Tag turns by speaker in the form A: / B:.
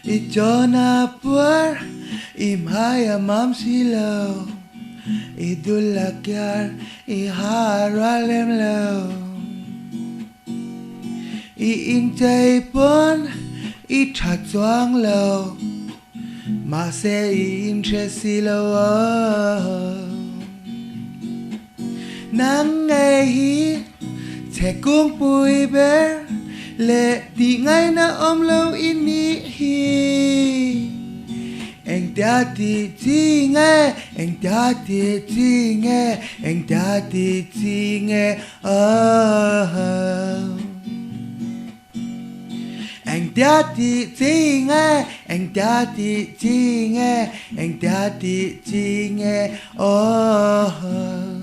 A: I chawn a puar, i hmai a mam si lo, i dul a kiar, i ha a rual lem lo. I inchei pawn i tha chuang lo, mahse i inhre si lo aw. Nang ngei hi chhe kungpui ber leh tih ngaihna awm lo i nih hi. Engtia tih chi nge, engtia tih chi nge, engtia tih chi nge aw. Engtia tih chi nge, engtia tih chi nge, engtia tih chi nge aw.